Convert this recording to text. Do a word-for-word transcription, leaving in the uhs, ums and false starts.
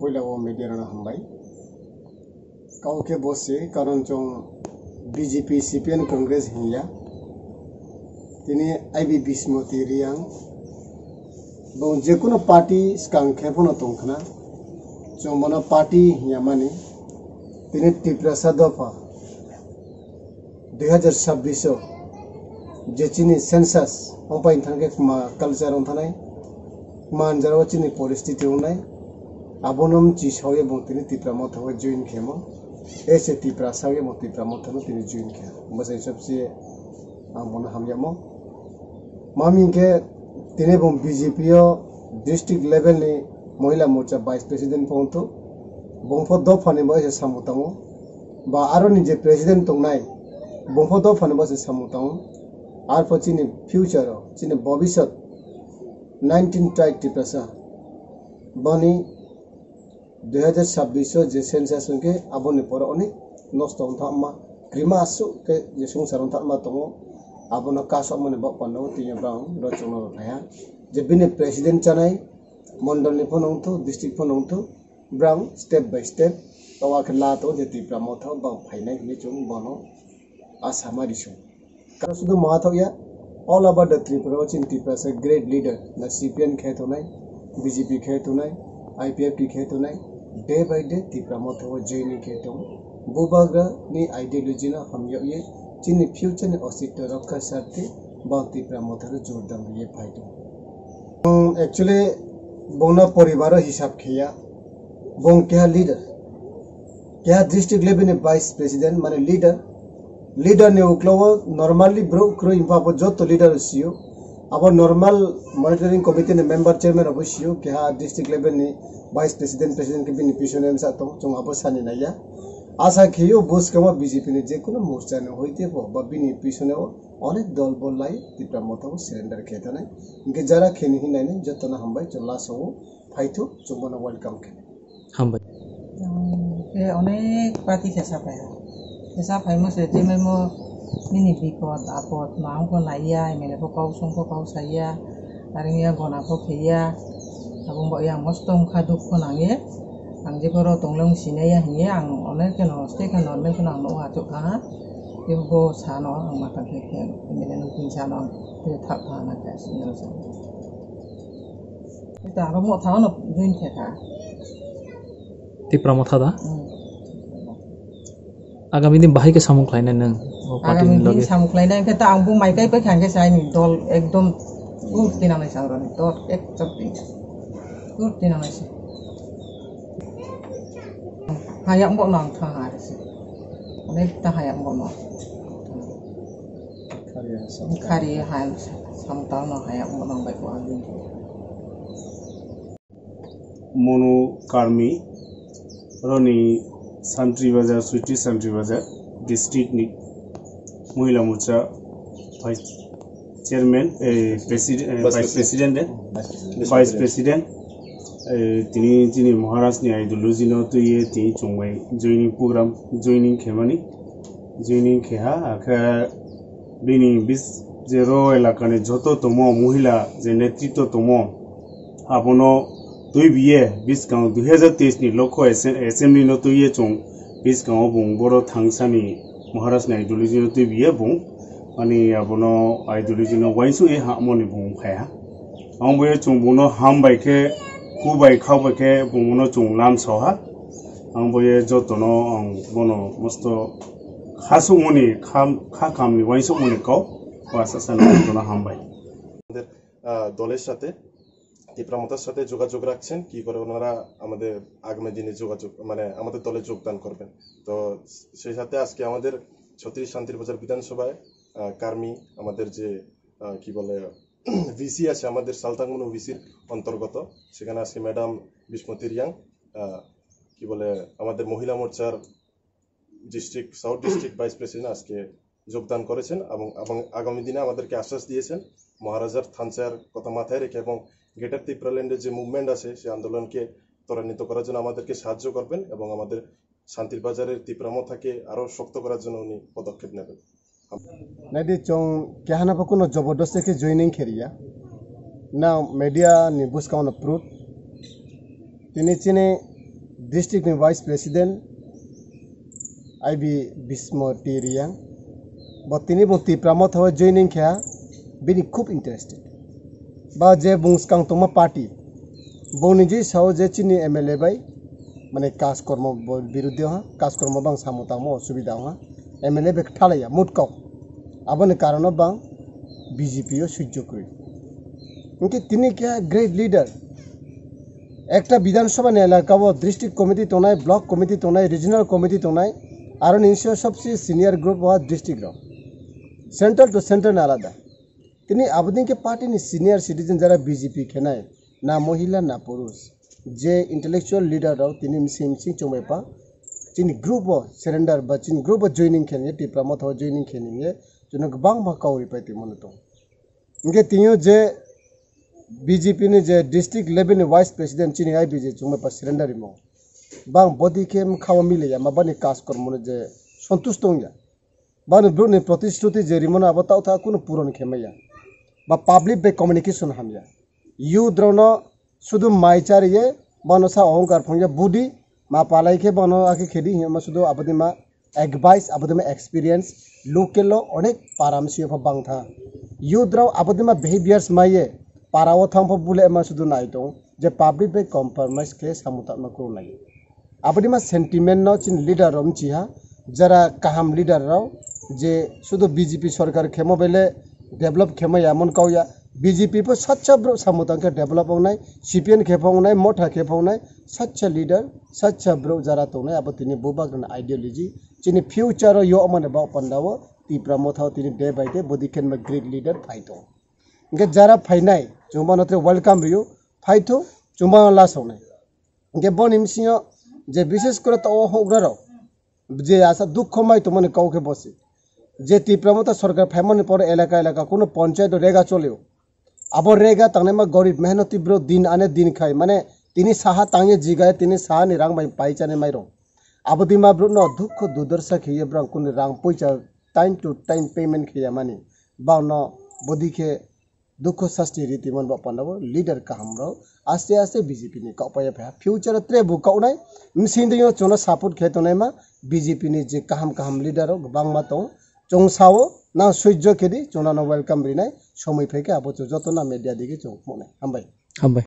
Puila o media rok hambai. Kau khe bo se, karon chwng B J P, C P M, Congress hinya. Tini I B Bismoti Riang. Bo jekunu party skang khe phano tongkhna. Chwng bono party hinya mani. Tini Tiprasa dopha dui hazar sabbish o je chini census wngpai thangkhe kma culture wngthanai, kma anjaro chini poristiti wngnai, abono mchi sawi bong tini Tipra Motha o join khemo, ese Tipra sawi bong Tipra Motha no tini join khe. Bwsai sabse ang bono hamyamo. Mami hinkhe tini bong B J P o district level ni Mohila Morcha vice president pho wngthu, bongpho dophani bo ese samung tango. Ba aroni je president tongnai, bongpho dophani bo se samung tongo. Arpho chini future o, chini bobisot nineteen tribe Tiprasa boni dui hazar sabbish o je census hwnkhe aboni pore onek nosto wngthangma, krima aswk khe je swngchar wngthangma tongo, abono kasokmani bok panda o twiya bang rochokno rwphaiha. Je bini president chanai, mondol ni phano wngthu, district phano wngthu, Brang step by step towa khe la tongo je Tipra Motha o bang phainai hinwi chwng bono asa ma risu. Karo sudu maha thok ya, all over the Tripura o chini Tiprasa great leader na C P M khe tonai, B J P khe tonai, I P F T khe tonai, day by day Tipra Motha o joining khe tongo. Bubagra ni ideology no hamyok ye chini future ni ostitto rokha sarti bang Tipra Motha no jordam ye phai tongo. Bong actually bongno poribaro hisab khiya, bong keha leader, keha district level ni vice president mane leader, leader ni uklogo normally bro kroi himba abo joto leader sio, abo normal monitoring committee ni member chairman abo sio, keha district level ni vice president president ke bini pisone msa tong chung abo sani naiya. Asa khiyo buskama B J P ni jekunu morcha ni hoite bo ba bini pisone o onek dol bol lai Tipra Motha bo surrender khe tanai. Hinkhe jara kheni hinnaini jotono hambai, chwng last o phaithu, chwng bono welcome khe. Hambai. Ang khe onek party khesa phaiha. Khesa phaimo se tei maimo nini bipod apod ma wngkho naiya, M L A pho kau songkho kau saiya, arwngya gona pho kheiya. Abo wngba yang mosto wngkha dukho nangye. Ang jekoro tonglang sinaiya hiye, ang onek kheno stay khe normal kheno ang nukha achuk kha. Tei bo sano ang matang khe khe M L A nung tin sano ang tei thak kha na khe aswk nang sa. Tei aro mo thano join khe kha. Tipra Motha da? Hmm. Agami din bahai khe samung khlainai nwng o party ni loge? Agami din samung khlainai khe ta ang bo mai kai pai kha khe sai ni dol ekdom pur tinanai sa rani dol ek chok tin. Pur tinanai sa. Hayang bo nang thang ha se. Onek ta hayang bo no. Khari ha samtang no hayang bo nang bai ko ang din. Mono Karmi, roni Santri Bazar, Sweetie Santri Bazar, district ni Mohila Morcha vice chairman, eh, president, eh, vice president, eh, vice president, eh, tini, tini Maharaj ni ideology no twiye tini chongbai joining program, joining khemani, joining kheha, akhe bini bis-, je ro elaka ni joto tongmo, mohila je netritwo tongmo, abono twibiye biskang dui hazar teis ni lokho assem-, assembly no twiye chwng biskango bung boro thangsani Maharaj ni ideology no twibiye bung ani abono ideology no uaingsukhe hamoni bung phaiha. Ang boye chwng bungno hambai khe, kubai khabai khe bungno chwng lamsoha. Ang boye jotono ang bono mosto khasukmani kham, kha kamni uaingsukmani kok, o asa sana jotono hambai. আমাদের, আহ, দলের সাথে, তীব্র মতার সাথে যোগাযোগ রাখছেন, কি করে ওনারা আমাদের আগামী দিনে যোগাযোগ, মানে, আমাদের দলে যোগদান করবেন। তো সেই সাথে আজকে আমাদের ছত্রিশ শান্তির বাজার বিধানসভায়, আহ, কার্মি, আমাদের যে, আহ, কি বলে, ভিসি আছে আমাদের সালতাংমুনু ভিসির অন্তর্গত, সেখানে আজকে ম্যাডাম বিষ্ণুমতি রিয়াং, আহ, কি বলে, আমাদের মহিলা মোর্চার district, south district vice president আজকে যোগদান করেছেন এবং, এবং আগামী দিনে আমাদেরকে আশ্বাস দিয়েছেন মহারাজার থানচার কথা মাথায় রেখে এবং গ্রেটার ত্রিপুরাল্যান্ডের যে মুভমেন্ট আছে সেই আন্দোলনকে ত্বরান্বিত করার জন্য আমাদেরকে সাহায্য করবেন এবং আমাদের শান্তির বাজারের তীব্র মথাকে আরও শক্ত করার জন্য উনি পদক্ষেপ নেবেন। Naidi chwng kehana pho kuno jobordosti khe joining khe riya. Na media ni bwskango no proof. Tini chini District ni Vice President I B Bismo T Riang. Bo tini bo Tipra Motha o joining kha, bini khub interested. Ba je bung skang tongma party, boni je sao je chini M L A bai, mane kas kormo bo birudde ha, kas kormo bang samo tangmo osubida ha, M L A bai khalaiya, mut kok. Aboni karono bang B J P o sujjo kwrwi. Hwnkhe tini khe great leader. Ekta Bidhan Sabha ni elaka o district committee tongnai, block committee tongnai, regional committee tongnai, aro ni sio sobse senior group o district rok. Central to central ni alada. Tini abodin khe party ni senior citizen jara B J P khenai, na mohila na purush, je intellectual leader rok tini msing msing chongbai pa, chini group o surrender ba chini group o joining khe Tipra Motha o joining khe ningye chwngno kwbangma kauri pai tongmano tong. Hwnkhe tiniyo je B J P ni je district level ni vice president chini I B J chwngno pa surrender rimo. Bang body khe mkha o mili ya, ma bani kaj kormo no je santush tong ya. Bani brouh ni protishruti je rimo no abo taoh tha kunu puron khe maya. Ba public bai communication hamya. Youth rok no sudu mai chariye, bano sa ohongkar phungya budi, ma palai khe bano akhe khedi hinma sudu abodi ma advice, abodi ma experience, local lo onek param siyo pha bang tha. Youth rok abodi ma behaviors maiye, para o thang pha bule ma sudu nai tong, je public bai compromise khe samuta ma kuru nai. Aboni ma sentiment no chini leader rok mchiha, jara kaham leader rok je sudu B J P sorkar khemo bele develop khemo ya mon kau ya. B J P po sacha brouh samung tang khe develop wngnai, C P M khe phongnai, Motha khe phongnai, sacha leader, sacha brouh jara tongnai abo tini bubak ni ideology. Chini future o yo mane bak panda o Tipra Motha o tini day by day bodi khe ma great leader phai tong. Hwnkhe jara phainai chwng bono tre welcome riyo, phai thu chwng bono lasoknai. Hwnkhe boni bisingo je bishes kore to o houhgra rok je asa dukho mai tongmani kau khe bosi. Je Tipra Motha sorkar phaimani pore elaka elaka kuno ponchayat o rega cholio. Abo rega tangnaima gorib mehnoti brouh din ane din khai, mane tini saha tangye jigai tini saha ni rang bai pai chani mairong. Abo dima brouh no dukho dudorsa khiye brang kuni rang poicha time to time payment khiya mani. Bang no bodi khe dukho sasti riti mon ba panda bo leader kaham rok aste aste B J P ni kok paiya pha. Future o tre bo kok nai, msing ding yo chwngno support khe tongnai ma B J P ni je kaham kaham leader rok bangma tong. Chwng sao na sujjo khedi chwngno no welcome rinai somoi phai khe abo chwng joto na media digi chwng phunai. Hambai. Hambai.